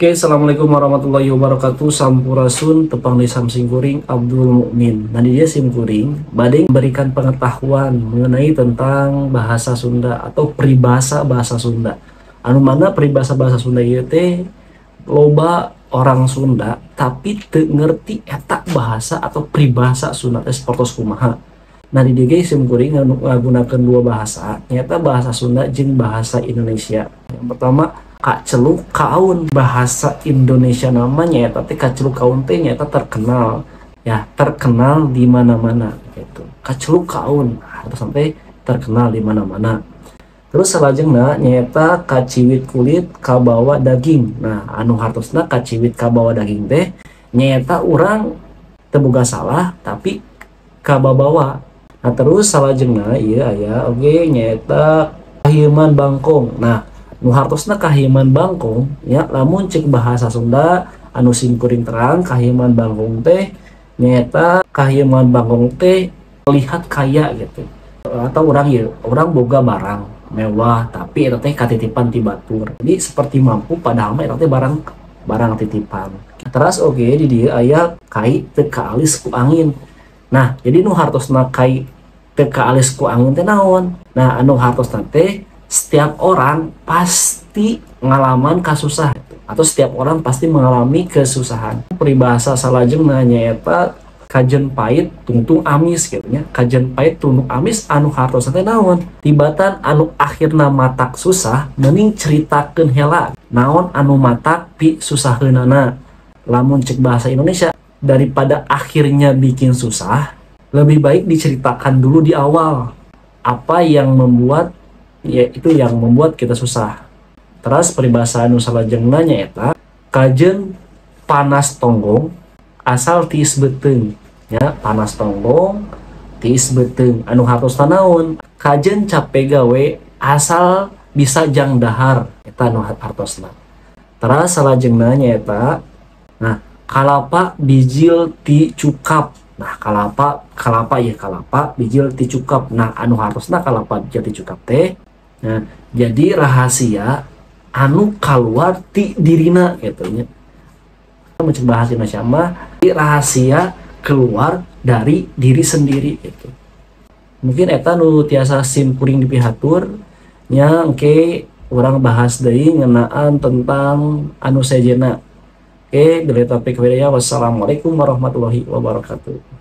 Oke, assalamualaikum warahmatullahi wabarakatuh. Sampurasun, tepang di simkuring Abdul Mukmin. Nah, di dieu simkuring bade memberikan pengetahuan mengenai tentang bahasa Sunda atau peribahasa bahasa Sunda. Anu mana peribahasa bahasa Sunda ieu teh loba orang Sunda tapi teu ngerti eta bahasa atau peribahasa Sunda teh sapertos kumaha. Nah, di dieu ge simkuring ngagunakeun dua bahasa, nyaeta bahasa Sunda jeung bahasa Indonesia. Yang pertama, kaceluk kaun. Bahasa Indonesia namanya ya, tapi kaceluk kaun teh nyaeta terkenal ya, terkenal di mana-mana gitu. Kaceluk kaun atau sampai terkenal di mana-mana. Terus salajengna nyaeta kaciwit kulit kabawa daging. Nah, anu hartosna kaciwit kabawa daging teh nyaeta urang teu boga salah tapi kababawa. Nah, terus salajengna ieu aya oge nyaeta kahieman bangkong. Nah, nu hartosna kahieman bangkong ya, lamun cek bahasa Sunda anu simkuring terang, kahieman bangkong teh nyaeta kahieman bangkong teh lihat kaya gitu, atau orang ya, orang boga barang mewah tapi eta teh katitipan ti batur, jadi seperti mampu padahal mah eta teh barang barang titipan. Terus oke, di dieu aya kai teu kaalis ku angin. Nah, jadi nu hartosna kai teu kaalis ku angin teh naon? Nah, anu hartosna teh setiap orang pasti ngalaman kasusah atau setiap orang pasti mengalami kesusahan. Peribahasa salajengna nyaeta kajen pahit tungtung amis gitu nya. Kajen pahit tungtung amis anu hartosna teh naon? Tibatan anu akhirna matak susah mending ceritakeun heula naon anu matak pi susaheunana. Lamun cek bahasa Indonesia, daripada akhirnya bikin susah, lebih baik diceritakan dulu di awal apa yang membuat, ya itu yang membuat kita susah. Terus peribahasa anu salajengna nyaeta kajen panas tonggong asal tiis beuteung ya. Panas tonggong tiis beuteung anu hartosna naon? Kajen capek gawe asal bisa jang dahar, eta anu hartosna. Terus salajengna nyaeta, nah, kalapa bijil ti cukap. Nah, kalapa, kalapa ya, kalapa bijil ti cukap. Nah, anu hartosna kalapa bijil ti cukap teh, nah, jadi rahasia anu keluar ti dirina gitu nya. Macam bahasa Indonesia mah rahasia keluar dari diri sendiri gitu. Mungkin eta nu tiasa sim kuring dipihatur nya. Engke urang bahas deui ngeunaan tentang anu sejenna. Oke, dari topik ya. Wassalamualaikum warahmatullahi wabarakatuh.